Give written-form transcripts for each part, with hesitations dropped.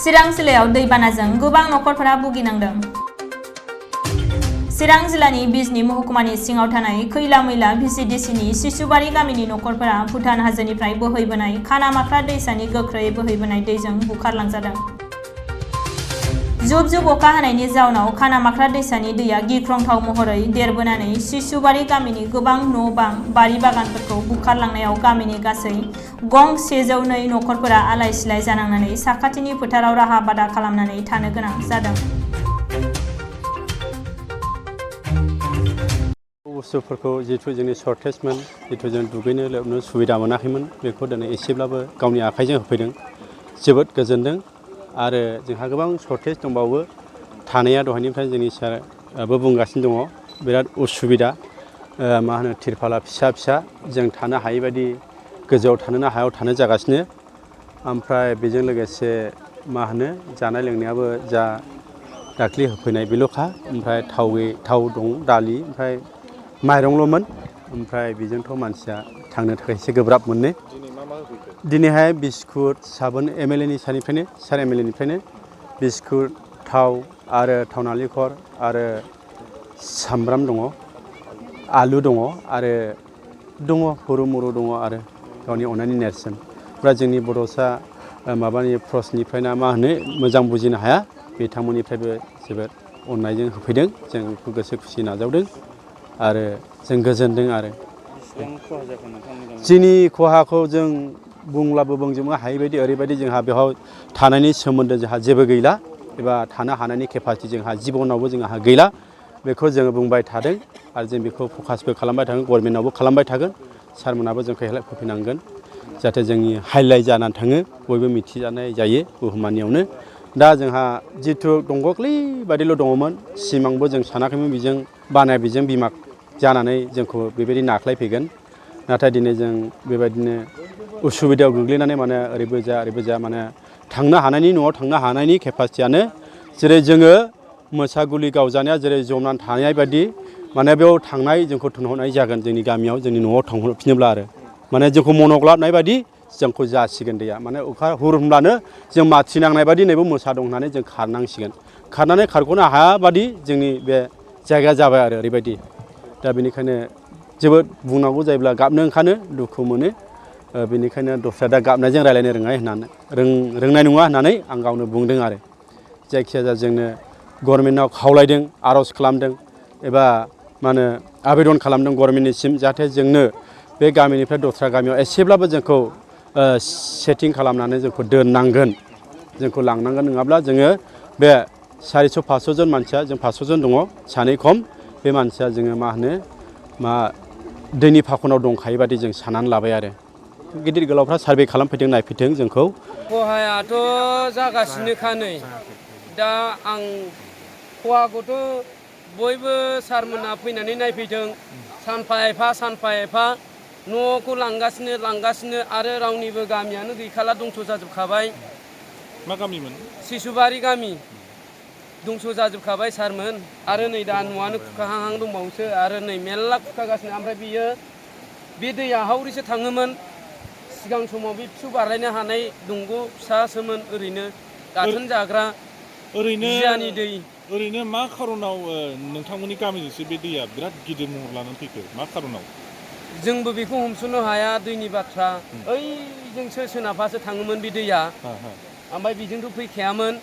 चिरां जिल्लायाव दैबानाजों गोबां नखरफोरा भुगिनांदों। चिरां जिल्लानि बिजनी महकुमानि सिङाव थानाय खैला मैला भिसिडिसिनि सिसुबारि गामिनि नखरफोरा भुटान हाजोनिफ्राय बोहैबोनाय खानामाख्रा दैसानि गोख्रै बोहैबोनाय दैजों बुखारलांजादों। जुब जुब अखा हानायनि जाउनाव खानामाख्रा दैसानि दैया गिख्रंथाव महरै देरबोनानै सिसुबारि गामिनि गोबां न' बां, बारि बागानफोरखौ बुखारलांनायाव गामिनि गासै गं 102 नखरफोरा आलाय सिलाय जानांनानै साखाथिनि फोथाराव राहा बादा खालामनानै थानो गोनां जादों। बुस्थुफोरखौ जिथु जोंनि सर्टेजमोन, जिथु जों दुगैनो लोबनो सुबिदा मोनाखैमोन, बेखौ दिनै एसेब्लाबो गावनि आखाइजों होफैदों। जोबोद गोजोनदों आरो जोंहा गोबां सर्टेज दंबावो। थानाया दहायनिफ्राय जोंनि साराबो बुंगासिनो दङ, बिराद उसुबिदा। मा होनो तिरपाला फिसा फिसा, जों थानो हायै बायदि गोजौआव थानोना हायाव थानो जागासिनो। ओमफ्राय बेजों लोगोसे मा होनो जानाय लोंनायाबो जा दाख्लि होफैनाय बेल'खा, ओमफ्राय थाव दं, दालि, ओमफ्राय माइरंल'मोन। ओमफ्राय बेजोंथ' मानसिया थांनो थाखाय एसे गोब्राब मोनो। दिनैहाय बिस्कुट, साबोन MLA सार MLA निफ्रायनो बिस्कुट, थाव आरो थाव नालेंखर आरो सामब्राम दङ, आलु दङ आरो दङ हुरु मुरु दङ आरो गावनि अननायनि नेरसोन। ओमफ्राय जोंनि बड'सा माबानि प्रसनिफ्रायना मा होनो मोजां बुजिनो हाया, बिथांमोननिफ्रायबो जोबोद अननायजों होफैदों। जों बेखौ गोसो खुसि नाजावदों आरो जों गोजोनदों आरो। जोंनि खहाखौ जों बुंब्लाबो बुंजोबनो हायैबायदि ओरैबायदि जोंहा बेयाव थानायनि सोमोन्दो जोंहा जेबो गैला, एबा थानो हानायनि केपासिटि जोंहा जिबनावबो जोंहा गैला। बेखौ जोङो बुंबाय थादों आरो जों बेखौ फकासबो खालामबाय थागोन, गभर्नमेन्टआवबो खालामबाय थागोन। सारमोनाबो जोंखौ हेल्प होफैनांगोन जाहाथे जोंनि हाइलाइट जानानै थाङो, बयबो मिथिजानाय जायो बुहुमानियावनो। दा जोंहा जिथु दंग'ख्लै बादिल' दङमोन, सिमांबो जों सानाखैमोन बेजों बेजों बिमा जानानै जोंखौ बेबायदि नाख्लायफैगोन। नाथाय दिनै जों बेबायदिनो उसुबिदायाव गोग्लैनानै माने ओरैबो जा माने थांनो हानायनि, न'आव थांनो हानायनि केपासिटियानो जेरै जोङो मोसा गुलि गावजानाया जेरै जमनानै थानाय बायदि माने बेयाव थांनाय जोंखौ थुनहरनाय जागोन जोंनि गामियाव, जोंनि न'आव थांफिनोब्ला आरो माने जोंखौ मनग्लाबनाय बायदि जोंखौ जासिगोन दैया। माने अखा हुरब्लानो जों माथिनांनाय बायदि नैबो मोसा दं होननानै जों खारनांसिगोन। खारनानै खारग'नो हाया बादि जोंनि बे जायगाया जाबाय आरो ओरैबायदि। दा बेनिखायनो जोबोद बुंनांगौ जायोब्ला गाबनो ओंखारो, दुखु मोनो। बेनिखायनो दस्रा दा गाबनायजों रायज्लायनो रोंनाय नङा होननानै आं गावनो बुंदों आरो। जायखिजाया जोंनो गभर्नमेन्टआव खावलायदों, आर'ज खालामदों एबा मा होनो आबेदन खालामदों गभर्नमेन्टनिसिम, जाहाथे जोंनो बे गामिनिफ्राय दस्रा गामियाव एसेब्लाबो जोंखौ सेटिं खालामनानै जोंखौ दोननांगोन, जोंखौ लांनांगोन। नङाब्ला जोङो बे 400-500 जन मानसिया, जों 500 जन दङ, सानै खम। बे मानसिया जोङो मा होनो दैनि फाखनाव दंखायो बादि जों साननानै लाबाय आरो। गिदिर गोलावफ्रा सार्भे खालामफैदों, नायफैदों जोंखौ। खहायाथ' जागासिनोखा नै। दा आं खहाखौथ' बयबो सारमोना फैनानै नायफैदों। सानफा एफा न'खौ लांगासिनो आरो रावनिबो गामियानो गैखाला, दंस' जाजोबखाबाय। मा गामिमोन? सिसुबारि गामि दंस' जाजोबखाबाय सारमोन। आरो नै दा न'आनो खुरखाहां दंबावोसो, आरो नै मेरला खुरखागासिनो। ओमफ्राय बे दैया हावरिसो थाङोमोन। सिगां समाव बे फिसौ बारलायनो हानाय दंग' फिसासोमोन, ओरैनो गाथोन जाग्रा जियानि दै। ओरैनो मा खार'नाव नोंथांमोननि गामिजोंसो बे दैया बिराद गिदिर महर लानानै फैखो? मा खार'नाव? जोंबो बेखौ हमस'नो हाया दैनि बाथ्रा। ओइजोंसो सोनाबहासो थाङोमोन बे दैया, ओमफ्राय बेजोंथ' फैखायामोन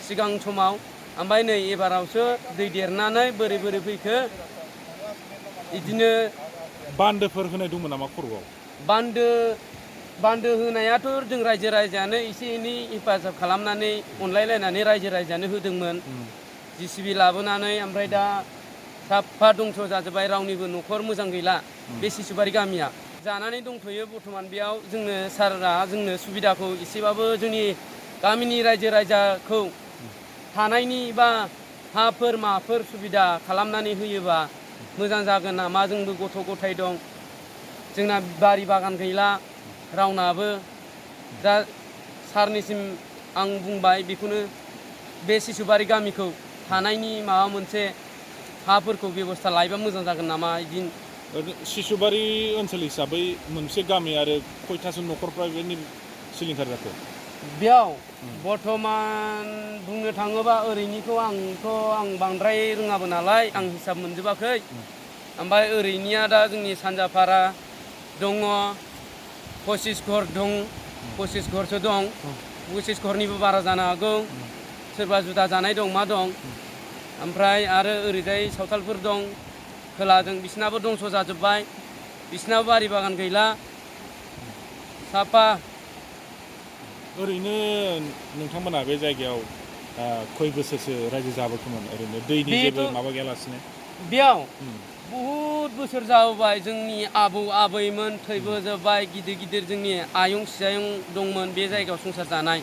सिगां समाव। ओमफ्राय नै एबारावसो दै देरनानै बोरै फैखो। बिदिनो बान्दोफोर होनाय दंमोन नामा खर'आव? बान्दो होनायाथ' जों रायजो राजायानो एसे एनै हेफाजाब खालामनानै अनलायलायनानै रायजो राजायानो होदोंमोन, JCB लाबोनानै। ओमफ्राय दा साफा दंस' जाजोब्बाय, रावनिबो न'खर मोजां गैला बे सिसुबारि गामिया। जानानै दंथ'यो बर्थमान बेयाव। जोंनो सारआ जोंनो सुबिदाखौ एसेबाबो जोंनि गामिनि रायजो राजाखौ थानायनि बा माफोर सुबिदा खालामनानै होयोबा मोजां जागोन नामा। जोंबो गथ' गथाय दं, जोंना बारि बागान गैला रावनाबो। दा सारनिसिम आं बुंबाय बेखौनो, बे सिसुबारि गामिखौ थानायनि माबा मोनसे हाफोरखौ बेबस्था लायोबा मोजां जागोन नामा। बिदि सिसुबारि ओनसोल हिसाबै मोनसे गामि आरो खयथासो न'खरफ्रा बेनि सिलिंखार जाखो? बेयाव बर्थमान बुंनो थाङोबा ओरैनिखौ आं बांद्राय रोङाबो नालाय आं हिसाब मोनजोबाखै ओमफ्राय ओरैनिया दा जोंनि सानजाफारा दङ 25 घर दं 25 घरसो दं 25 घरनिबो बारा जानो हागौ सोरबा जुदा जानाय दं मा दं ओमफ्राय आरो ओरैजाय सावथालफोर दं खोलाजों बिसिनाबो दंस' जाजोब्बाय बिसिनाबो बारि बागान गैला साफा ओरैनो नोंथांमोना बे जायगायाव खय बोसोरसो रायजो जाबोखोमोन ओरैनो दैनि जेबो माबा गैयालासिनो बेयाव बहुद बोसोर जाबोबाय जोंनि आबौ आबैमोन थैबोजोब्बाय गिदिर गिदिर जोंनि आयं सिजायं दंमोन बे जायगायाव संसार जानाय